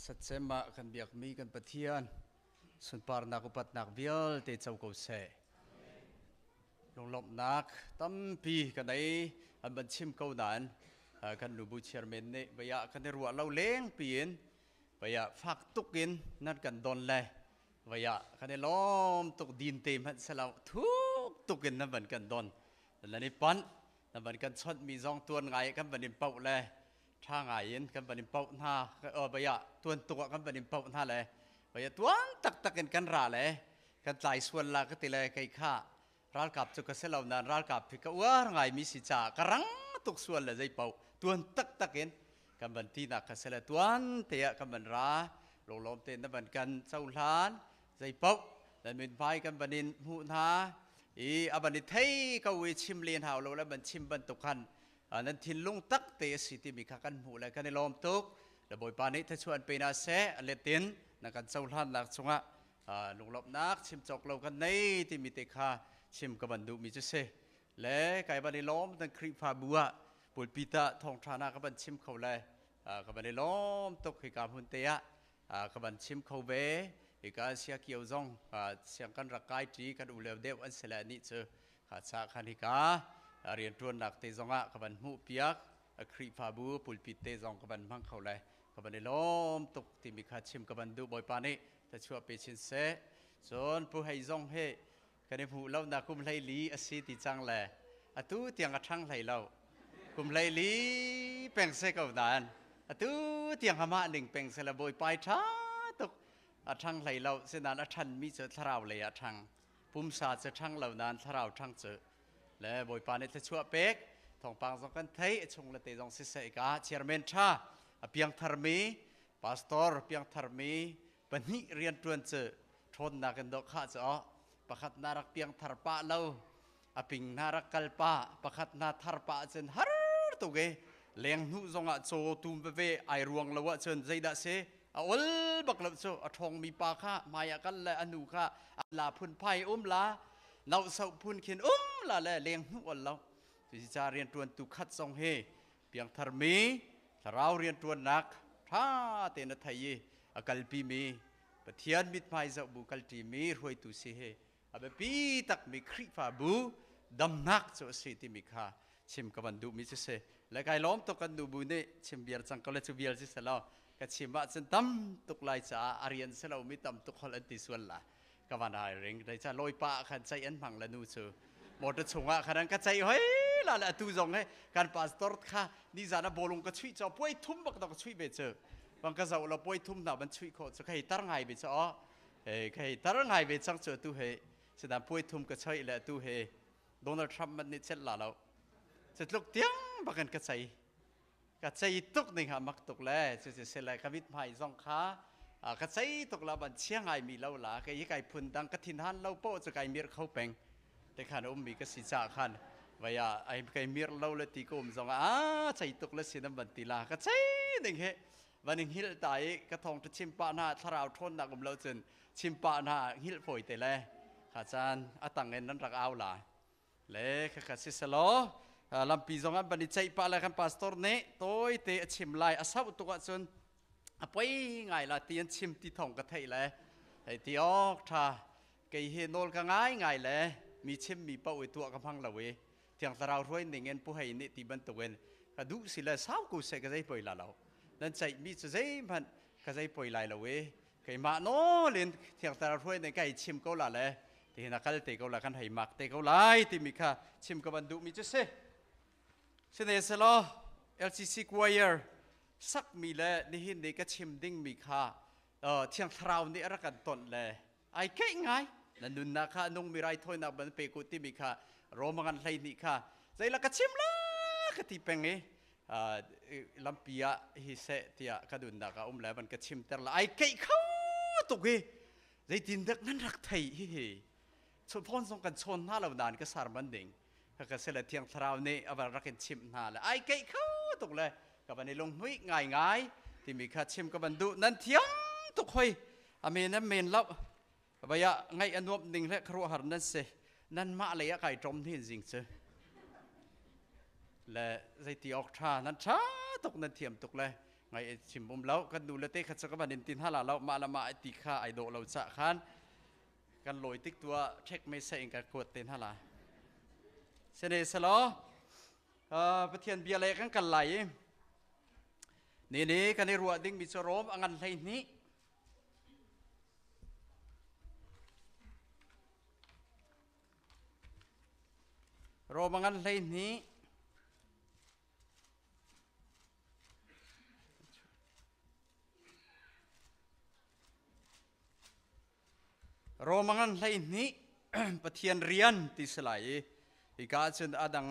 Hmasat cem ah kan biakmi kan Pathian sunparnak upatnak vialte co ko seh. Lunglawmhnak tampi kan ei an van chim ko nain kan nubu chairman nih vei ah kan i ruah lo leng piin vei ah fak tuk in nan kan don le vei ah kan i lawm tuk din te hmanh selo thuk tuk in nan van kan don nan i panh nan van kan chawnh mi zong tuan ngai kan van in poh le ṭha ngai in kan van in poh hna vei ah tuan tuk ah kan van in poh hna le vei ah tuan taktak in kan ra le kan tlai sual la ka ti le kei kha ralkap cu ka si lo nain ralkap hi ka uar ngaimi si caah ka rang tuk sual le zei paoh tuan taktak in kan van tinak kha si le tuan te ah kan van ra lunglawm tein na van kan cohlan zei paoh nan mithmai kan van in hmuh hna i a van i thei ko i chim len hau lo le van chim bantuk khan nan thinlung tak te a si timi kha kan hmuh le kan i lawm tuk le Bawipa nih thluachuah an pe hna seh. A letin na kan cohlannak cungah lunglawmhnak chim cawk lo kan nei timi te kha chim ka van duhmi cu si le kai van i lawm. Nan Khrihfabu ah pulpit ah thawngṭha na ka van chim kho le ka van i lawm tuk. Hika hmun te ah ka van chim kho ve. Hika sia kio zong siang kan rak kai ṭi, kan u leo deuh an si le nih cu kha cha khan hika rianṭuannak te zongah ka van hmuh piak. Khrihfabu pulpit te zong ka van hmang kho le ka van i lawm tuk timi kha chim ka van duh. Bawipa nih thluachuah pe chin seh. Cun Pu Hei zong hi kan i hmuh lonak kum 14 a si ti cang le atu tiang a ṭhang hlei lo. Kum 14 peng se ko nain atu tiang amah ning peng se le Bawipa ṭha tuk a ṭhang hlei lo. Sinain a ṭhanmi cu thlarau lei ah ṭhang, pumsa cu ṭhang lo nain thlarau ṭhang cu le Bawipa nih thluachuah pek. Thawngpang zong kan thei, a chung le te zong siseh ka chairman ṭha a piangtharmi pastor piangtharmi pahnih rianṭuan cu ṭhawnnak in dawh khah cu pakhat na rak piangthar pah lo, a ping na rak kal pah, pakhat na thar pah cun har tuk e. Leng hnu zongah caw tum veve ai ruang lo ahcun zeidah si a ol bak lo cu. A ṭhawngmi pa kha hmai ah kal le a nu kha la phun phai um la nauh soh phun khin um la le leng hnu ol lo. Cuci rianṭuantu khat zong hi piangtharmi thlarau rianṭuannak ṭha tein a thei i a kalpimi, Pathian mithmai zoh bu kalṭimi hruaitu si hi a biapi takmi Khrihfabu damnak cu a si timi kha chim ka van duhmi cu si le kai lawm tuk. Kan nu bu nih chim viar cang ko le cu vial si selaw ka chim ahcun tam tuk lai caah a rian si lomi tam tuk holh an ti sual la ka van ai ring dei cha loi pa khan ceih an hmang le nu cu motor chungah khan an ka ceih hoi la le atu zong he kan pastor kha ni zan a bolung ka chuih cho puai thum bak ka chuih ve chu bang ka zau lo puai thum na ban chuih kho chu kai tar ngai ve cho e kai tar ngai ve chang chu tu he sidan puai thum ka choi le tu he Donald Trump man nih chet la lo chu tluk tiang bakan ka chei ka cei tuk ning ha mak tuk le cu cu se le ka mit hmai zong kha ka cei tuk la ban chia ngai mi lo la kai hi kai phun dang ka thin han lo po chu kai mir kho peng te khan um mi ka si cha khan vaya ai kai mir lo le ti ko um zong a cei tuk le sinam ban ti la ka cei ding he van hil ta i ka thong ta chim pa na thlarau thon nak um lo cun chim pa na hil foi te le kha chan atang in nan rak au la le khakha si selaw lampi zong an van i ceih pah le kan pastor nih tawi te a chim lai. A sauh tuk ahcun a poi ngai la ti an chim ti thong ka theih le hei ti awk tha kei hi nawl ka ngai ngai le mi chim mi paoh i tuah ka hmang lo i Thiang Thlarau hruai ning in Pu Hei nih ti bantukin ka duh si le sau ku se ka zei poi la lo. Nan ceih mi cu zeihmanh ka zei poi lai lo i keimah nawl in Thiang Thlarau hruai ning ka hei chim ko la le tihin a kal te ko la kan hei mak te ko lai timi kha chim ka van duhmi cu si. Sine selaw LCC choir sakmi le nihin ni ka chim dingmi kha Thiang Thlarau nih a rak kan tonh le ai keih ngai. Na nunnak kha nungmi raithawinak ban pe ku timi kha Roma ngan 12 kha zeila ka chim la ka ti peng i lampi ah hi seh tiah ka nunnak ah um le ban ka chim ter la ai keih kho tuk hi. Zeitin dak nan rak thei hi hi phone zong kan chawn hna lo nain ka sar man ding ka se le Thiang Thlarau nih a van rak in chimh hna le ai keih kho tuk le ka van i lunghmuih ngai ngai timi kha chim ka van duh. Nan thiam tuk hoi, amen amen lo vaya ngaih a nuam ning le khuaruahhar nan si. Nan mah lei ah kai ṭom hin zing cu le zeiti awk ṭha nan ṭha tuk, nan thiam tuk le. Ngai chim um lo kan nu le te kha ka van in tin hala lo mah la mah ti kha ai dawh lo cha khan kan loi tik tua ṭhek me sa in ka kuat te hna la. Sene selo Pathian bia le kan kal lai i ni ni kan i ruah ding mi cu Rom a ngan 12. Rom a ngan 12. Rom a ngan 12 Pathian rian ti si lai i hika ahcun a dang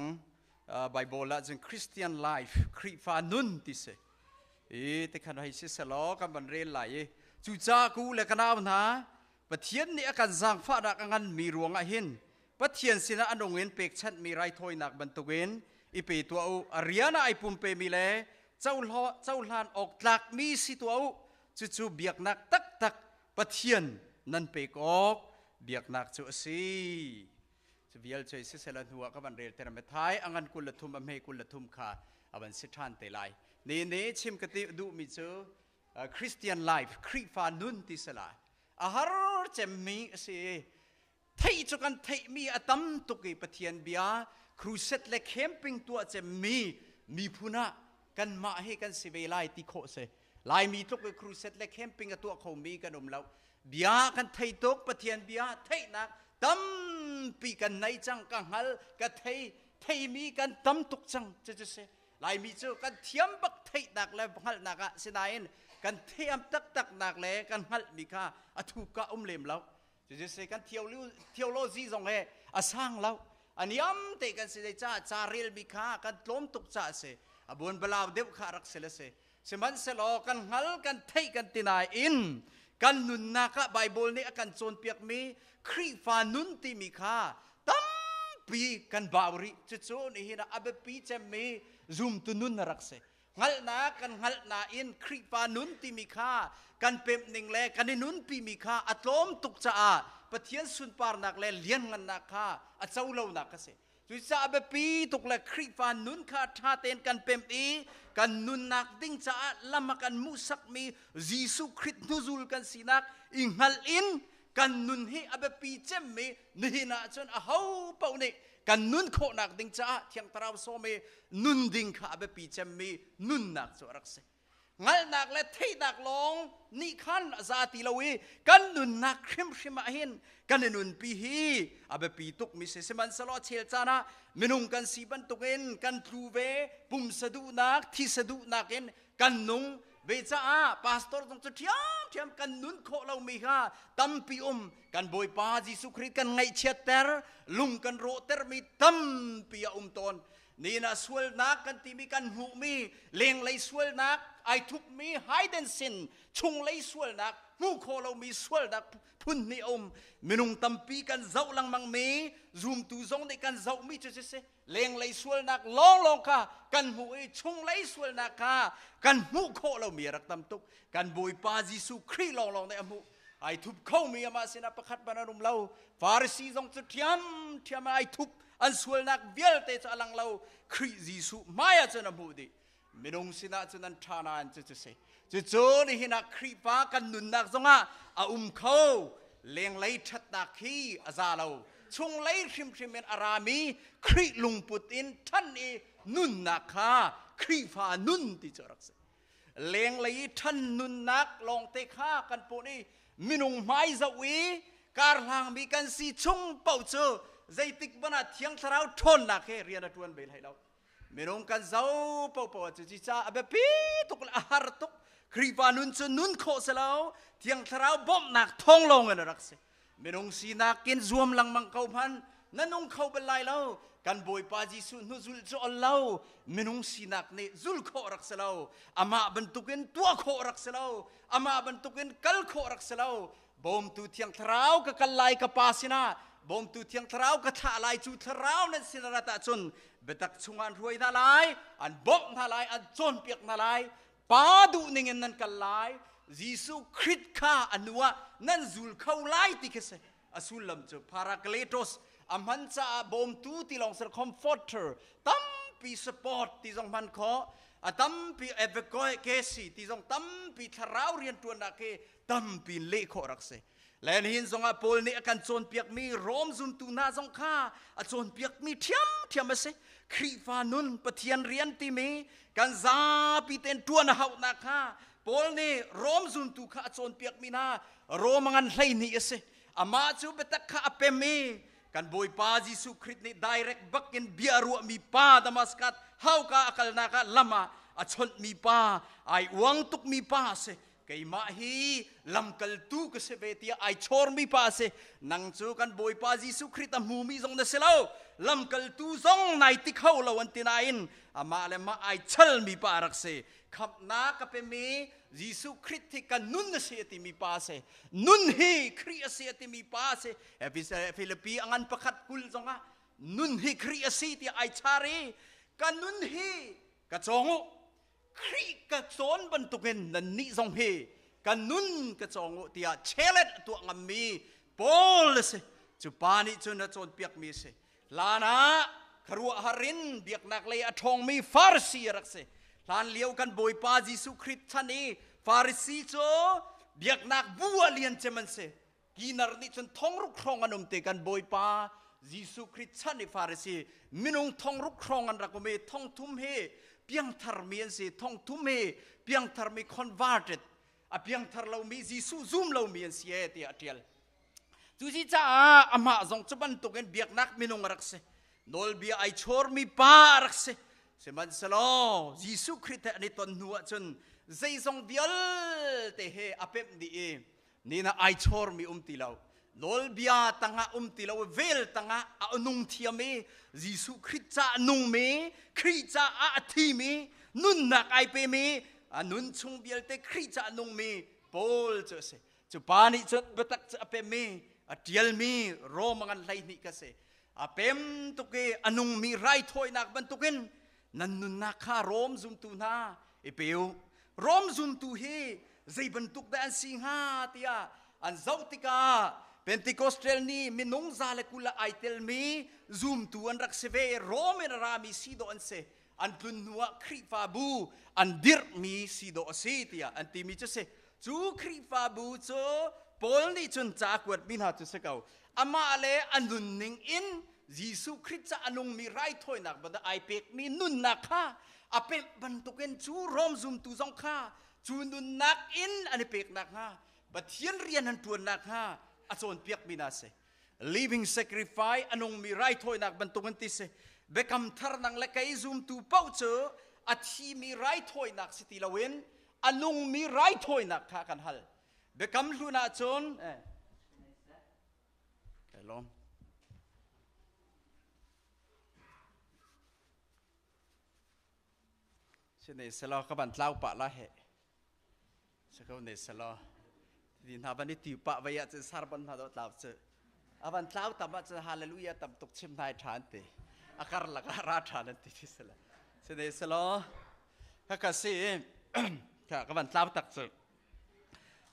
Bible ahcun Christian life Khrihfa nun ti si i tikhan hei si selaw kan van rel lai i cucaah ku le ka nau hna Pathian nih a kan zaangfahnak a nganmi ruangah hin Pathian sinah a nung in pekchanhmi raithawinak bantukin i pe tuah u. A rian ah ai pumpemi le cohlan awk tlakmi si tuah u. Cucu biaknak taktak Pathian nan pek awk biaknak cu a si. Cu vial cu sisela hnu ah ka van rel ter Matthai a ngan 23 a hme 23 kha a van si ṭhan te lai. Ni ni chim ka ti duhmi cu Christian life Khrihfa nun ti sila a har cemmi a si. Theih cu kan theihmi a tam tuk i Pathian bia crusade le camping tuah cemmi miphun ah kanmah hi kan si ve lai ti khawh si. Laimi tluk i crusade le camping a tuah khomi kan um lo. Bia kan thei tuk, Pathian bia theihnak tampi kan nei cang, ka hngal, ka thei, theimi kan tam tuk cang. Cucu si. Laimi cu kan thiam bak theihnak le hngalhnak ah sinain kan thiam taktaknak le kan hngalhmi kha a thuk ah um lem lo. Cucu kan theology zong he a sang lo. A niam te kan si ca ca relmi kha kan tlawm tuk ca a si. A buan balau deuh kha rak si le si. Sihmanhsehlaw kan hngal kan theih kan ti nain kan nunnak ah Bible nih a kan cawnpiakmi Khrihfa nun timi kha tampi kan bau rih. Cucu nihin ah a biapi cemmi zumtu nun a rak si. Hngalhnak kan hngalh nain Khrihfa nun timi kha kan pemh ning le kan i nunpimi kha a tlawm tuk caah Pathian sunparnak le lianngannak kha a co lonak a si. Cucaah biapi tuk le Khrihfa nun kha ṭha tein kan pemh i kan nunnak ding caah lam a kan hmuhsakmi Jesuh Khrih hnuzul kan sinak i hngalh in kan nun hi a biapi cemmi nihin ah cun aho paoh nih kan nun khawhnak ding caah Thiang Thlarau sawm i nun ding kha a biapi cemmi nunnak cu a rak si. Hngalhnak le theihnak lawng nih khan a za ti lo i kan nunnak hrimhrim ah hin kan i nunpi hi a biapi tukmi si. Sihmanhsehlaw chel caan ah minung kan si bantukin kan tlu ve, pumsa duhnak, thisa duhnak in kan nung ve caah pastor zong cu ṭhiamṭhiam kan nun khawh lomi kha tampi um. Kan Bawipa Jesuh Khrih kan ngaihchiatter, lung kan rawhtermi tampi a um tawn. Nihin ah sualnak kan timi kan hmuhmi lenglei sualnak ai thupmi hidden sin, chunglei sualnak hmuh khawh lomi sualnak phun hnih a um. Minung tampi kan zoh lengmangmi, zumtu zong nih kan zohmi cu siseh lenglei sualnak lawnglawng kha kan hmuh i chunglei sualnak kha kan hmuh khawh lomi a rak tam tuk. Kan Bawipa Jesuh Khrih lawnglawng nih a hmuh. Ai thup khomi amah sinah pakhat hmanh an um lo. Farasi zong cu ṭhiamṭhiam ai thup, an sualnak vialte cu a lang lo. Khrih Jesuh hmai ah cun a hmuh dih. Minung sinah cun an ṭha nain cucu si. Cucu nihin ah Khrihfa kan nunnak zongah a um kho. Lenglei ṭhatnak khi a za lo. Chunglei hrimhrim in a rami Khrih lungput in ṭhan i nunnak kha Khrihfa nun ti cu a rak si. Lenglei i ṭhan nunnak lawngte kha kan pawh i minung hmai zoh i karhlangmi kan si chung paoh cu zeitik hmanh ah Thiang Thlarau ṭhawnnak he rian a ṭuan bel hlei lo. Minung kan zo paohpaoh ah cuci ca a biapi tuk le a har tuk. Khrihfa nun cu nun khawh si lo, Thiang Thlarau bawmhnak thawng lawng in a rak si. Minung sinak in zuam lengmang ko hmanh na nung kho bal lai lo. Kan Bawipa Jesuh hnu zulh cu ol lo. Minung sinak nih zul khawh rak si lo. Amah bantukin tuah khawh rak si lo. Amah bantukin kal khawh rak si lo. Bawmtu Thiang Thlarau ka kal lai ka Pa sinah, Bawmtu Thiang Thlarau ka thlah lai, cu Thlarau nan sin a rat ahcun biatak chungah an hruai hna lai, an bawmh hna lai, an cawnpiak hna lai. Pa duh ning in nan kal lai. Jesuh Khrih kha a hnu ah nan zul kho lai ti khi si. A sullam cu Parakletos a hman caah bawmtu ti lawng si comforter tampi support ti zong hman khawh. A tampi advocacy ti zong tampi thlarau rianṭuannak hi tampi in leh khawh rak si. Le nihin zongah Paul nih a kan cawnpiakmi Rom zumtu hna zong kha a cawnpiakmi ṭhiamṭhiam a si. Khrihfa nun Pathian rian timi kan zapi tein ṭuan a hauhnak kha Paul nih Rom zumtu kha a cawnpiakmi hna Rom a ngan 12 a si. Amah cu biatak kha a pem i kan Bawipa Jesuh Khrih nih direct bak in bia a ruahmi pa Damascus hauka a kalnak ah lam ah a chawnhmi pa ai uang tukmi pa a si. Keimah hi lamkaltu ka si ve tiah ai chawrmi pa a si. Nang cu kan Bawipa Jesuh Khrih a hmumi zong na si lo, lamkaltu zong nai ti kho lo an ti nain amah le mah ai chalmi pa a rak si. Khamhnak ka pemi Jesuh Khrih hi ka nun a si a timi pa a si. Nun hi Khrih a si a timi pa a si. Filipi a ngan pakhat 20 zongah nun hi Khrih a si tiah ai char i ka nun hi ka cawng u. Khrih ka cawn bantukin nannih zong hi ka nun ka cawng u tiah challenge a tuah ngammi Paul a si. Cu pa nih cun a cawnpiakmi a si. Hlan ah khuaruahhar in biaknak lei a ṭhawngmi Farasi a rak si. Hlan lio kan Bawipa Jesuh Khrih chan i Farasi cu biaknak bu a lian cem an si. Kinar nih cun thongruk hrawng an um te kan Bawipa Jesuh Khrih chan i Farasi minung thongruk hrawng an rak um i thongthum hi piangtharmi an si. Thongthum hi piangtharmi converted a piangthar lomi Jesuh zum lomi an si e tiah a ṭial. Cusi caah amah zong cu bantukin biaknak minung a rak si. Nawlbia ai chawrmi pa a rak si. Sihmanhsehlaw Jesuh Khrih he an i ton hnu ahcun zeizong vialte he a pemh dih i nina ai chawrmi um ti lo. Nawlbia tangah um ti lo, vel tangah a nung thiam i Jesuh Khrih ca a nungmi, Khrih caah a thimi, nunnak ai pemi, a nun chung vialte Khrih ca a nungmi Paul cu a si. Cu pa nih cun biatak cu a pem i a ṭialmi Rom a ngan 12 ka si. A pem tuk i a nungmi raithawinak bantukin nan nunnak kha Rom zumtu hna i pe u. Rom zumtu hi zei bantuk dah an si hnga tiah an zoh tikah Pentecostal nih minung 120 ah ai telmi zumtu an rak si ve. Rom in a rami si dawh an si. An tlun hnuah Khrihfabu an dirhmi si dawh a si tiah an timi cu si. Cu Khrihfabu cu Paul nih cun ca a kuatmi hna cu si ko. Amah le a nunning in Jesuh Khrih ca a nungmi raithawinak bantuk ai pekmi nunnak kha a pemh bantukin cu Rom zumtu zong kha cu nunnak in an i pek nakhnga Pathian rian an ṭuan nakhnga a cawnpiakmi hna a si. Living sacrifice a nungmi raithawinak bantuk an ti si. Biakam thar nang le kei zumtu paoh cu a thimi raithawinak si ti loin a nungmi raithawinak kha kan hal. Biakam hlun ahcun eh, kai lawm. Sine selaw ka ban tlau pah la he. Sako ne selaw. Ti hna ban i ti pah vai ah cun sar ban hna do tlau cu. A van tlau tam ah cun hallelujah tam tuk chim hnai ṭhan ti. A kar lakah ra ṭhan an ti ti sela. Sine selaw Khakha si ka van tlau tak cu.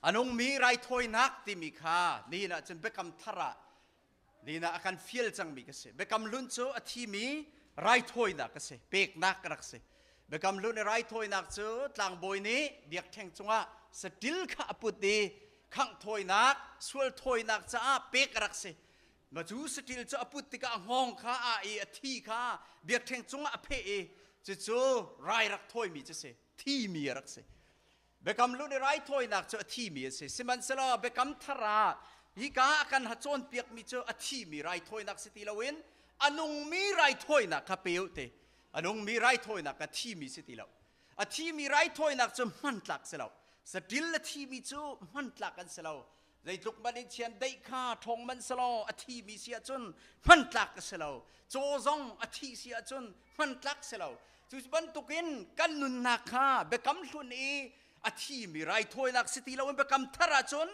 A nungmi raithawinak timi kha nihin ah cun biakam thar ah nihin ah a kan fial cangmi ka si. Biakam hlun cu a thimi raithawinak a si, peknak a rak si. Biakam hlun i raithawinak cu tlangbawi nih biakṭheng cungah saṭil kha a put i khangh thawinak, sual thawinak caah pek a rak si. Ma cu saṭil cu a put tikah a hngawng kha a i a thi kha biakṭheng cungah a pheh i cucu rai rak thawimi cu si, thimi a rak si. Biakam hlun i raithawinak cu a thimi a si. Sihmanhsehlaw biakam thar ah hika a kan cawnpiakmi cu a thimi raithawinak si ti loin a nungmi raithawinak kha pe u ti. A nungmi raithawinak kha thimi si ti lo. A thimi raithawinak cu hmantlak si lo. Saṭil a thimi cu hmantlak an si lo. Zeitluk man in chiandeih kha ṭhawng man selaw a thimi si ahcun hmantlak a si lo. Caw zong a thih si ahcun hmantlak si lo. Cu bantukin kan nunnak kha biakam hlun i a thimi raithawinak si ti loin biakam thar ahcun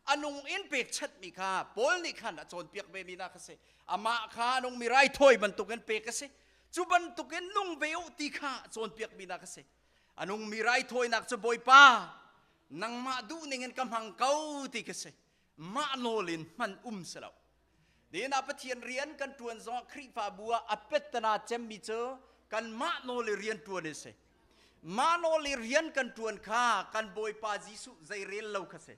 a nung in pekchanhmi kha Paul nih khan a cawnpiak vemi hna kha si. Amah kha a nungmi raithawi bantukin pek a si. Cu bantukin nung ve u ti kha a cawnpiakmi hna kha si. A nungmi raithawinak cu Bawipa nangmah duh ning in ka hmang ko ti ka si. Mah nawl in hman um si lo. Nihin ah Pathian rian kan ṭuan zongah Khrihfabu ah a pettana cemmi cu kanmah nawl i rian ṭuan a si. Mah nawl i rian kan ṭuan kha kan Bawipa Jesuh zeirel lo kha si.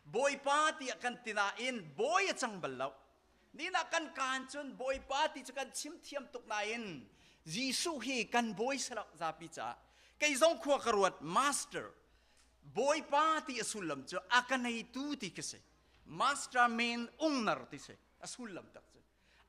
Bawipa tiah kan ti nain bawi a cang bal lo. Nina kan kaan cun Bawipa ti cu kan chim thiam tuk nain Jesuh hi kan bawi si lo zapi caah. Kei zong khua ka ruat master Bawipa ti a sullam cu a ka neitu ti ka si. Master men ungnar ti si a sullam tak cu.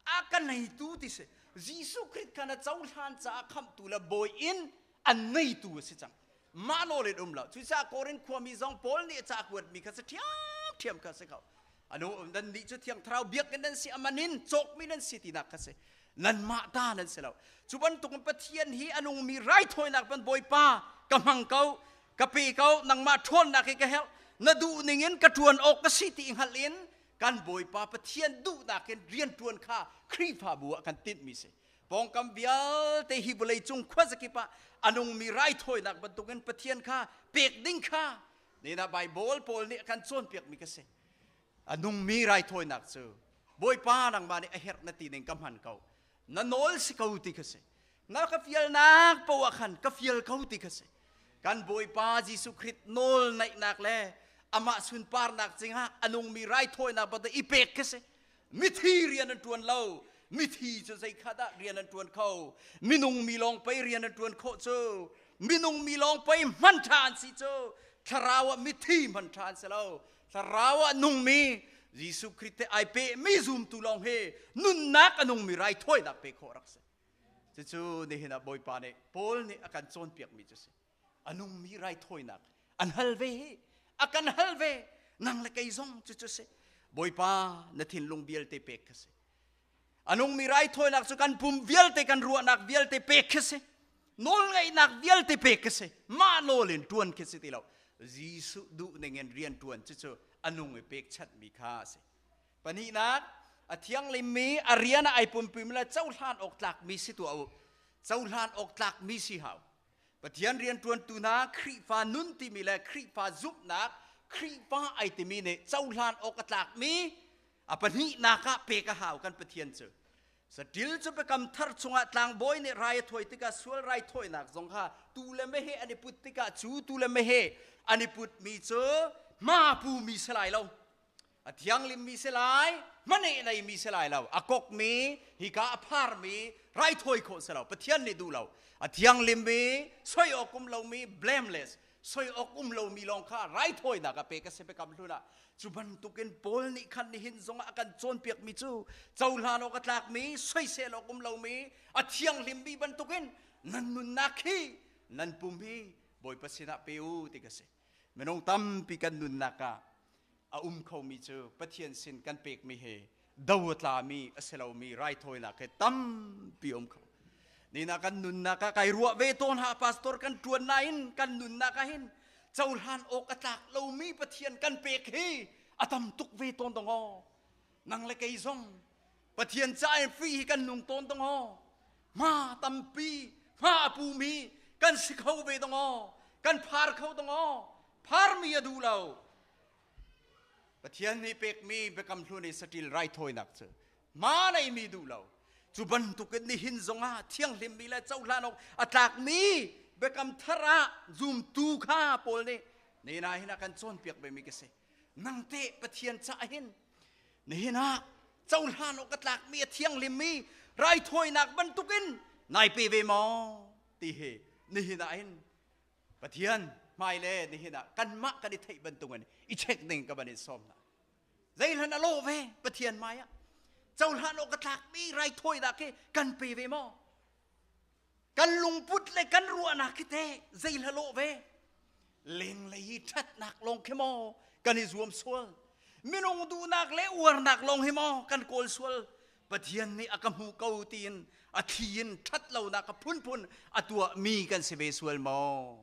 A ka neitu ti si. Jesuh Khrist kha na cohlan caah khamhtu le bawi in an neitu a si cang. Mah nawl in um lo. Cucaah Korin khuami zong Paul nih a ca kuatmi kha si ṭhiamṭhiam kha si ko. Anu nan nih cu Thiang Thlarau biakinn nan si aman in cawkmi nan si tinak kha si. Nanmah ta nan si lo. Cu bantukin Pathian hi a nungmi raithawinak ban Bawipa ka hmang ko, ka pe ko, nangmah ṭhawnnak hi ka herh. Na duh ning in ka ṭuan awk ka si ti hngalh in kan Bawipa Pathian duhnak in rian ṭuan kha Khrihfabu ah kan tinhmi si. Pawngkam vialte hi vawlei cung khuazakip ah a nungmi raithawinak bantukin Pathian kha pek ding kha nina Bible pawl nih a kan cawnpiakmi ka si. A nungmi raithawinak cu Bawipa nangmah nih a herh na ti ning ka hman ko. Na nawl si ko ti kha si. Na ka fialnak poah khan ka fial ko ti kha si. Kan Bawipa Jesuh Khrist nawl naihnak le amah sunparnak cingah a nungmi raithawinak bantuk i pek kha si. Mithi rian an ṭuan lo. Mithi cu zei kha dah rian an ṭuan kho? Minung mi lawng pei rian an ṭuan khawh cu. Minung mi lawng pei hman ṭha an si cu. Thlarau ah mithi hman ṭha an si lo. Thlarau ah nungmi Jesuh Khrist he ai pehmi zumtu lawng hi nunnak a nungmi raithawinak pe khawh rak si. Cucu nihin ah Bawipa nih Paul nih a kan cawnpiakmi cu si. A nungmi raithawinak an hal ve hi a kan hal ve nang le kei zong cucu si. Bawipa na thinlung vialte pek kha si. A nungmi raithawinak cu kan pum vialte kan ruahnak vialte pek khi si. Nawlngaihnak vialte pek khi si. Mah nawl in ṭuan khi si ti lo. Jesuh duh ning in rian ṭuan cucu a nung i pekchanhmi kha a si. Pahnihnak, a thianghlimmi a rian ah ai pumpimi le cohlan awk tlakmi si tuah u. Cohlan awk tlakmi si hau. Pathian rianṭuantu hna Khrihfa nun timi le Khrihfa zumhnak, Khrihfa ai timi nih cohlan awk a tlakmi a pahnihnak ah pek a hau kan Pathian cu. Saṭil cu biakam thar chungah tlangbawi nih rai a thawi tikah sual raithawinak zong kha tuu le meheh an i put tikah cu tuu le meheh an i putmi cu hma pumi si lai lo. A thianghlimmi si lai, hmaneh neimi si lai lo. A kokmi, hika a pharmi raithawi khawh si lo. Pathian nih duh lo. A thianghlimmi, soi awk um lomi, blameless, soi awk um lomi lawng kha raithawinak a pek a si biakam hlun ah cu bantukin Paul nih khan nihin zongah a kan cawnpiakmi cu cohlan awk a tlakmi soisel awk um lomi a thianghlimmi bantukin nan nunnak hi nan pum hi Bawipa sinah pe u ti ka si minung tampi kan nunnak ah a um khomi cu Pathian sin kan pekmi hi do a tlami a si lomi raithawinak he tampi um kho nina kan nunnak ah kai ruah ve tawn ha pastor kan tuan nain kan nunnak ah hin cohlan awk a tlak lomi Pathian kan pek hi a tam tuk ve tawn dong aw nang le kei zong Pathian ca in free hi kan nung tawn dong aw hma tampi hma a pumi kan si kho ve dong aw kan phar kho dong aw pharmi a duh lo Pathian nih pekmi biakam hlun i saṭil raithawinak cu ma neimi duh lo. Cu bantukin nihin zongah thianghlimmi le cohlan awk a tlakmi biakam thar ah zumtu kha Paul nih nena hin a kan cawnpiak vemi ka si. Nang teh Pathian caah hin nihin ah cohlan awk a tlakmi a thianghlimmi raithawinak bantukin nai pe ve maw ti hi nihin ah hin Pathian hmai le nihin ah kanmah kan i theih bantukin i check ding ka van in sawm hna. Zeihlan a lawh ve Pathian hmai ah cohlan awk a tlakmi raithawinak khi kan pe ve maw? Kan lungput le kan ruahnak khi teh zeihla lawh ve? Lenglei i ṭhatnak lawng khi maw kan i zuam sual? Minung duhnak le uarnak lawng hi maw kan kawl sual? Pathian nih a ka hmu ko tiin a thli in ṭhat lonak a phunphun a tuahmi kan si ve sual maw?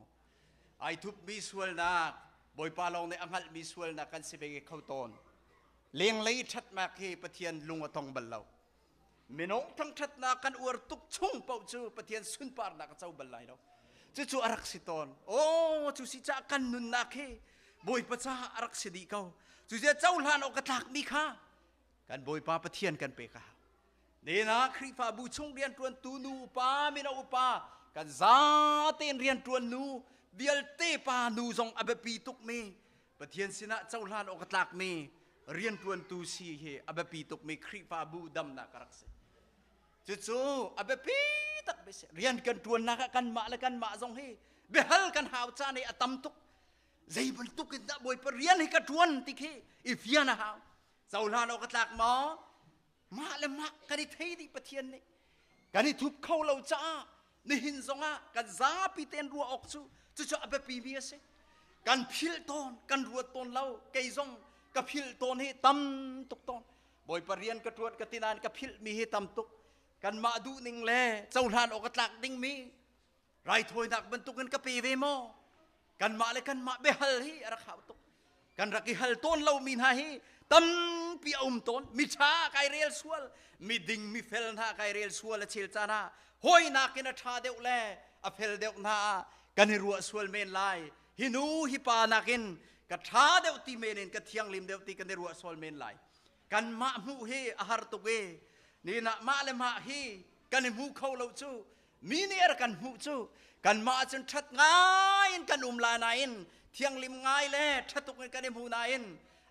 Ai thupmi sualnak, Bawipa lawng nih a hngalhmi sualnak kan si ve kho tawn. Lenglei ṭhatnak hi Pathian lung a tong bal lo. Minung thangṭhatnak kan uar tuk chung paoh cu Pathian sunparnak a co bal lai lo. Cucu a rak si tawn. Aw, cu si caah kan nunnak hi Bawipa caah a rak si dih ko. Cucu cohlan awk a tlakmi kha kan Bawipa Pathian kan pek a hau. Nena Khrihfabu chung rianṭuantu nu upa, mino upa, Kan zatein rianṭuan nu vialte pa nu zong a biapi tukmi Pathian sinah cohlan awk a tlakmi rianṭuantu si hi a biapi tukmi Khrihfabu damnak a rak si. Cucu a biapi tak mi si. Rian kan ṭuannak ah kanmah le kanmah zong hi biahal kan hau caan hi a tam tuk. Zei bantuk in dah Bawipa rian hi ka ṭuan ti khi i fian a hau. Cohlan awk a tlak maw? Mah le mah kan i thei dih Pathian nih. Kan i thup kho lo caah nihin zongah kan zapi tein ruah awk cu cucu a biapi mi a si. Kan philh tawn, kan ruat tawn lo. Kei zong ka philh tawn hi tam tuk tawn. Bawipa rian ka ṭuan ka ti nain ka philh mi hi tam tuk. Kanmah duhning le cohlan awk a tlak dingmi raithawinak bantukin ka pe ve maw? Kanmah le kanmah biahal hi a rak hau tuk. Kan rak i hal tawn lomi hna hi tampi a um tawn. Mi ṭha kai rel sual, mi ding mi fel hna kai rel sual a chel caan ah hawi nakin a ṭha deuh le a fel deuh hna ah kan i ruah sual men lai. Hi nu hi pa nakin ka ṭha deuh ti men in ka thianglim deuh ti kan i ruah sual men lai. Kanmah hmuh hi a har tuk i ni nah mah le mah hi kan i hmu kho lo cu mi nih a kan hmuh cu kanmah cun ṭhat ngai in kan um la nain thianglim ngai le ṭhatuk in kan i hmu nain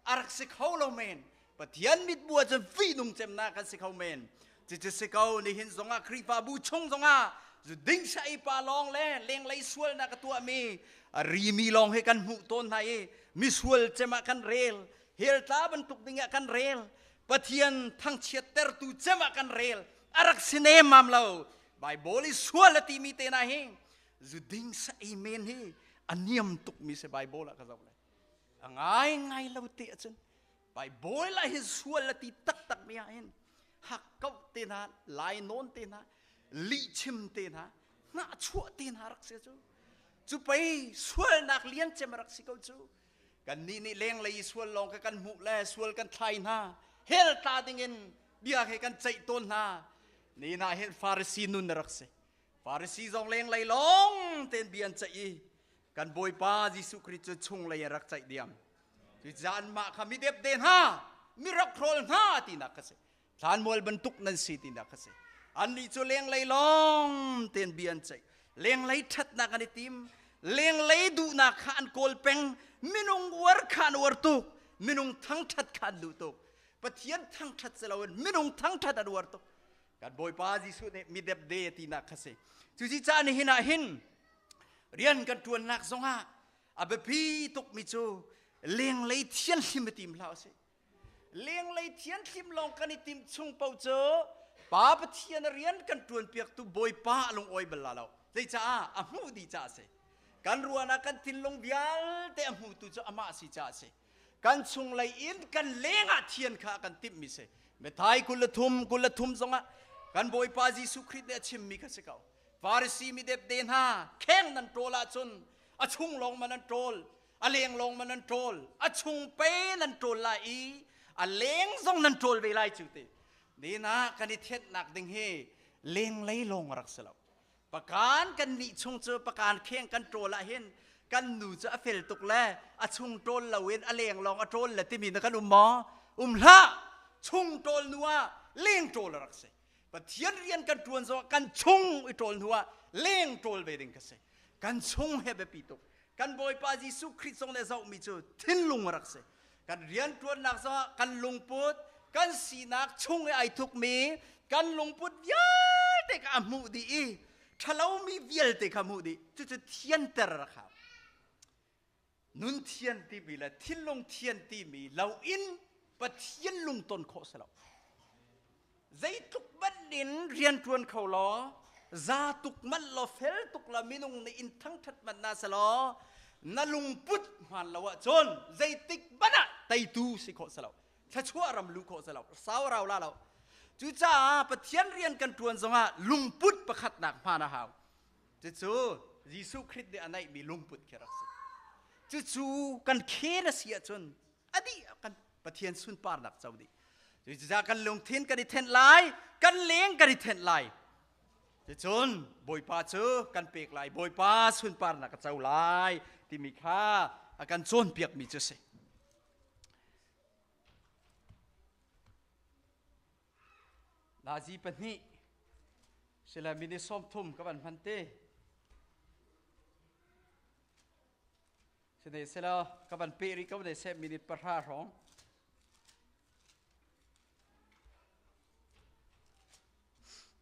a rak si kho lo men. Pathian mitbu ah cun fihnung cemnak kan si kho men. Cucu si ko, nihin zongah Khrihfabu chung zongah zu ding sai pa lawng le lenglei sualnak a tuahmi a rimi lawng hi kan hmuh tawn hna i misual cem ah kan rel, hell tla bantuk ding ah kan rel, Pathian thangchiattertu cem ah kan rel. A rak si nemmam lo. Bible i sual a timi te na hi zu ding sa ei men hi a niam tukmi si Bible ah ka zoh le a ngai ngai lo te ahcun Bible ah hin sual a ti taktak mi ah hin hakkauh te hna, lainawn te hna, lihchim te hna, hnahchuah te hna rak si cu. Cu pei sualnak lian cem rak si ko cu. Kannih nih lenglei i sual lawng kha kan hmuh le sual kan thlai hna. Hell tla dingin bia he kan ceih tawn hna. Ni hna hin Farasi nun a rak si. Farasi zong lenglei lawng tein bia an ceih i kan Bawipa Jesuh Khrih cu chunglei a rak ceih diam. Cucaah anmah kha mi depde hna, mi rokhrawl hna tinak kha si. Thlanmual bantuk nan si tinak kha si. Annih cu lenglei lawng tein bia an ceih. Lenglei ṭhatnak an i tim. Lenglei duhnak kha an kawl peng. Minung uar kha an uar tuk. Minung thangṭhat kha an duh tuk. Pathian thangṭhat si loin minung thangṭhat an uar tuk. Kan Bawipa Jesuh nih mi depde tinak kha si. Cuci caah nihin ah hin rian kan ṭuannak zongah a biapi tukmi cu lenglei thianhlim i tim hlah usih. Lenglei thianhlim lawng kan i timh chung paoh cu Pa Pathian rian kan ṭuanpiaktu Bawipa a lungawi bal la lo. Zeicaah? A hmuh dih caah a si. Kan ruahnak kan thinlung vialte a hmutu cu amah a si caah a si. Kan chunglei in kan lengah thian kha a kan timhmi si. Matthai 23 23 zongah kan Bawipa Jesuh Khrih nih a chimmi kha si ko. Farasi mi depde hna, kheng nan ṭawl ahcun a chung lawng ma nan ṭawl, a leng lawng ma nan ṭawl, a chung pe nan ṭawl lai i a leng zong nan ṭawl ve lai cu ti. Nina kan i thianhnak ding hi lenglei lawng a rak si lo. Pakan kan nih chung cu pakan kheng kan ṭawl ah hin kan nu cu a fel tuk le a chung ṭawl loin a leng lawng a ṭawl le timi na kan um maw? Um hlah! Chung ṭawl nu ah leng ṭawl a rak si. Pathian rian kan ṭuan zong kan chung i ṭawl hnu ah leng ṭawl ve ding ka si. Kan chung he biapi tuk. Kan Bawipa Jesuh Khrih zong nih zohmi cu thinlung a rak si. Kan rianṭuannak zongah kan lungput, kan sinak chung i ai thukmi kan lungput vialte kha a hmuh dih i ṭhalomi vialte kha hmuh dih. Cucu thianter a rak hau. Nun thian timi le thinlung thian timi lo in Pathian lungton khawh si lo. Zeitluk manh in rianṭuan kho law, za tuk manh law, fel tuk law, minung nih in thangṭhat manh na si law, na lungput hmaan lo ahcun zeitik hmanh ah teitu si khawh si lo. Thluachuah ram luh khawh si lo. Sau rau la lo. Cucaah Pathian rian kan ṭuan zongah lungput pakhatnak hmaan a hau. Cucu Jesuh Khrih nih a neihmi lungput khi rak si. Cucu kan khen a si ahcun a dih kan Pathian sunparnak co dih. Cucaah kan lungthin kan i thenh lai, kan leng kan i thenh lai. Cucun Bawipa cu kan pek lai, Bawipa sunparnak a co lai timi kha a kan cawnpiakmi cu a si. Nazi pahnih sila minute 30 ka van hman te. Sine selaw ka van pe rih ko ne seh minute pahra hrawng.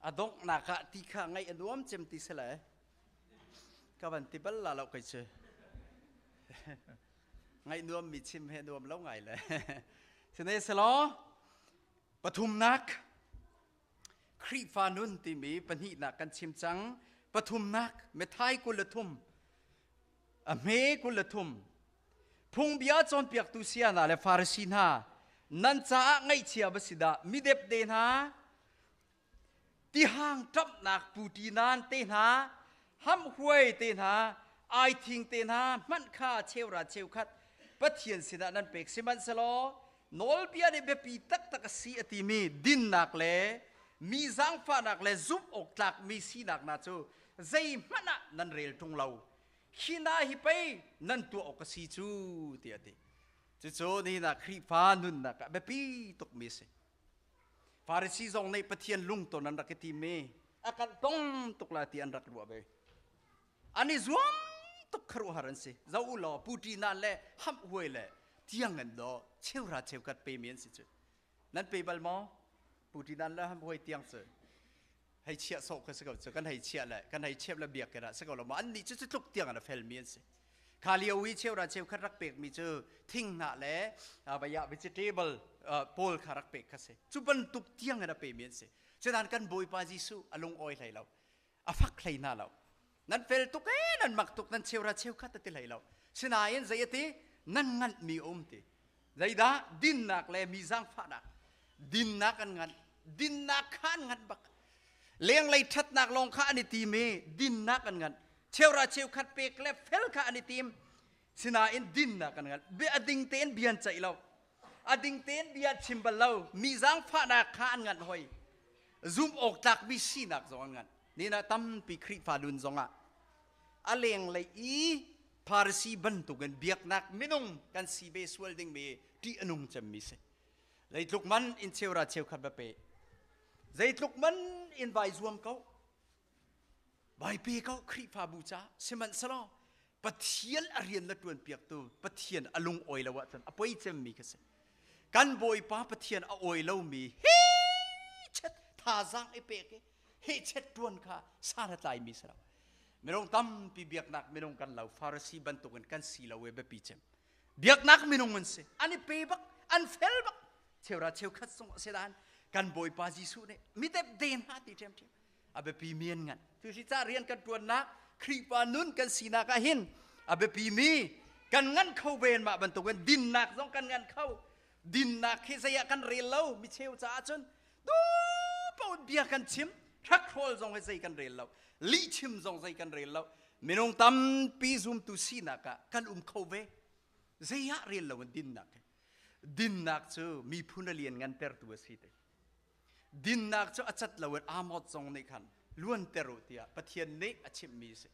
A donghnak ah ti kha ngaih a nuam cem ti si le ka van ti bal la lo kai cu. Ngaih nuam mi chim he nuam lo ngai le. Sine selaw pathumnak Khrihfa nun timi pahnihnak kan chim cang. Pathumnak Methai 23 a hme 23 Phungbia cawnpiaktu saya hna le Farasi hna nan caah ngaihchia va si dah midepde hna tihang ṭamhnak puṭi nan te hna hamhuai te hna aithing te hna hmanh kha cheura cheukhat Pathian sinah nan pek sihmanhsehlaw nawlbia nih biapi taktak a si a timi dinnak le mi zaangfahnak le zumh awk tlakmi sinak hna cu zeihmanh ah nan rel ṭung lo hi hna hi pei nan tuah awk a si cu tiah a ti. Cucu nihin ah Khrihfa nunnak ah biapi tukmi a si. Farasi zong nih Pathian lungton an rak i tim i a kan tong tuk lai ti an rak ruah ve. An i zuam tuk khuaruahhar an si. Zo u law puṭi le hamh huai le tiang an daw cheuhra cheukhat pemi an si cu. Nan pe bal maw? Puṭi le hamh huai tiang cu hei chiah sawh kha si ko cu kan hei chiah le kan hei chep le biak ah si ko lo maw an nih cu cu tluk tiang an a felmi an si kha lio i cheura cheukhat rak pekmi cu thinghnah le vaya vegetable pawl kha rak pek kha si cu bantuk tiang in a pemi an si cunan kan bawipa Jesuh a lung awi hlei lo a fak hlei hna lo nan fel tuk e nan mak tuk nan cheura cheukhat a ti hlei lo sinain zei a ti nan nganh mi um ti zeidah dinnak le mi zaangfahnak dinnak an nganh dinnak kha an nganh bak lenglei ṭhatnak lawng kha an i tim i dinnak an nganh cheura cheukhat pek le fel kha an i tim sinain dinnak an nganh bia a ding tein bia an ceih lo a ding tein bia chim bal lo mi zaangfahnak kha an nganh hoi zumh awk tlakmi sinak zong an nganh nina tampi Khrihfa nun zongah a lenglei i Pharisee bantukin biaknak minung kan si ve sual dingmi ṭih a nung cemmi si. Zeitluk man in cheura cheukhat va pe. Zeitluk man in vai zuam ko. Vai pe ko Khrihfabu ca sihmanhsehlaw Pathian a rian na ṭuan piaktu Pathian a lung awi lo ahcun a poi cemmi kha si. Kan Bawipa Pathian a awi lomi hi chet thazaang i pek i hehchet ṭuan kha san a tlaimi si lo. Minung tampi biaknak minung kan lo, Farasi bantukin kan si lo i biapi cem. Biaknak minung an si. An i pe bak, an fel bak. Cheura cheukhat zong a si dan kan Bawipa Jesuh nih mi depde hna ti ṭhiamṭhiam. A biapi mi an ngan. Cu si ca rian kan ṭuannak, Khrihfa nun kan sinak ah hin a biapi mi kan ngan kho ve mah bantukin dinnak zong kan ngan kho. Dinnak hi zei ah kan rel lo mi cheu caah cun tu paoh bia kan chim hrakhrawl zong hi zei kan rel lo lihchim zong zei kan rel lo minung tampi zumtu sinak ah kan um kho ve zei ah rel lo in dinnak hi dinnak cu miphun a lian ngantertu a si te dinnak cu a cat lo in amot zong nih khan luanter u tiah Pathian nih a chimhmi a si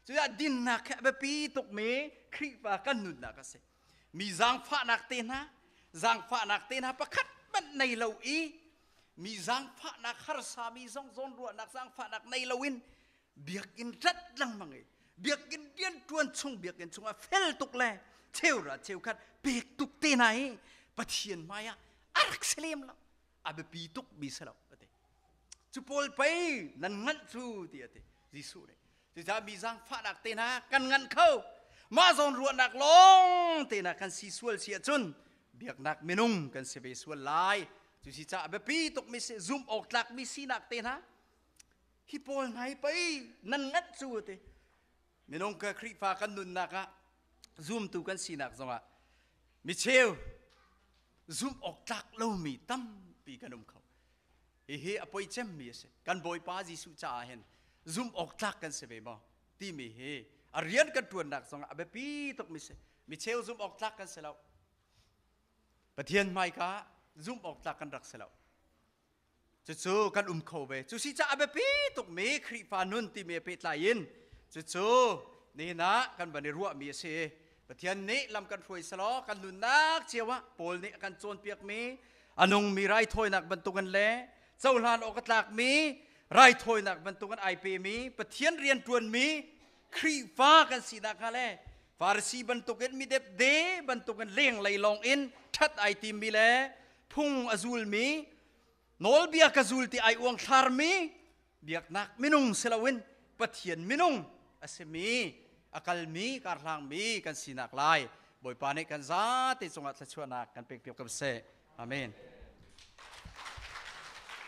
cucaah dinnak hi a biapi tukmi Khrihfa kan nunnak a si Mi zaangfahnak te hna, zaangfahnak te hna pakhat hmanh nei lo i mi zaangfahnak harsami zong zawnruahnak zaangfahnak nei loin biakinn rat lengmang i biakinn rian ṭuan chung biakinn chungah fel tuk le cheura cheukhat pek tuk te hna hi Pathian hmai ah a rak si lem lo a biapi tuk mi si lo a ti cu pawl pei nan nganh cu ti a ti Jesuh nih Cucaah mi zaangfahnak te hna kan nganh kho. Mah zawn ruahnak lawng te hna kan si sual si ahcun biaknak minung kan si ve sual lai. Cu si caah biapi tukmi si zumh awk tlakmi sinak te hna hi pawl hna hi pei nan nganh cu ti. Minung ka Khrihfa kan nunnak ah zumtu kan sinak zongah micheu zumh awk tlak lomi tampi kan um kho. Hihi a poi cemmi a si. Kan Bawipa Jesuh caah hin zumh awk tlak kan si ve maw timi hi a rian kan ṭuannak zongah a biapi tukmi si. Mi cheu zumh awk tlak kan si lo. Pathian hmaika zumh awk tlak kan rak si lo. Cucu kan um kho ve. Cu si caah a biapi tukmi Khrihfa nun timi a pehtlai in cucu nihin ah kan van i ruahmi a si. Pathian nih lam kan hruai selaw kan nunnak cio ah Paul nih a kan cawnpiakmi a nungmi raithawinak bantukin le cohlan awk a tlakmi raithawinak bantukin ai pemi Pathian rian ṭuanmi Khrihfa kan sinak hnga le Farasi bantukin, mi depde bantukin lenglei lawng in ṭhat ai timmi le phung a zulmi, nawlbia ka zul ti ai uangthlarmi biaknak minung si loin Pathian minung a simi, a kalmi, karhlangmi kan sinak lai Bawipa nih kan zate cungah thluachuahnak kan pek piak ko seh. Amen.